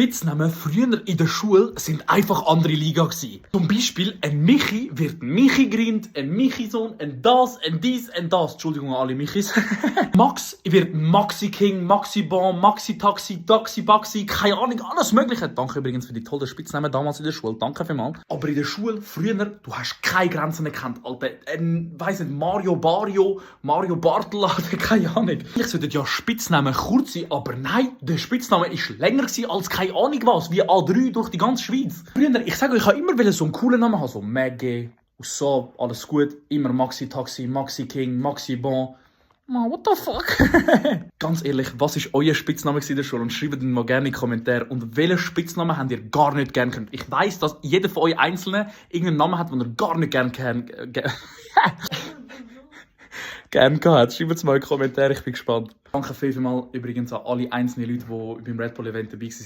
Spitznamen früher in der Schule sind einfach andere Liga gewesen. Zum Beispiel ein Michi wird Michi genannt, ein Michi-Sohn, ein das, ein dies, ein das. Entschuldigung an alle Michis. Max wird Maxi King, Maxi Bon, Maxi Taxi, Taxi Baxi, keine Ahnung, alles mögliche. Danke übrigens für die tollen Spitznamen damals in der Schule. Danke vielmals. Aber in der Schule früher, du hast keine Grenzen gekannt, Alter. Weiss nicht, Mario Barrio, Mario Bartla, keine Ahnung. Ich sollte ja Spitznamen kurz sein, aber nein, der Spitzname ist länger gewesen als keine Ahnung was, wie A3 durch die ganze Schweiz. Früher, ich sage euch, ich habe immer so einen coolen Namen haben, so Maggie, so, alles gut, immer Maxi Taxi, Maxi King, Maxi Bon. Man, what the fuck? Ganz ehrlich, was war euer Spitzname in der Schule? Und schreibt ihn mal gerne in die Kommentare. Und welchen Spitznamen habt ihr gar nicht gerne könnt? Ich weiss, dass jeder von euch Einzelnen irgendeinen Namen hat, den er gar nicht gerne gerne gehabt. Schreibt es mal in die Kommentare, ich bin gespannt. Danke vielmals übrigens an alle einzelnen Leute, die beim Red Bull Event dabei waren.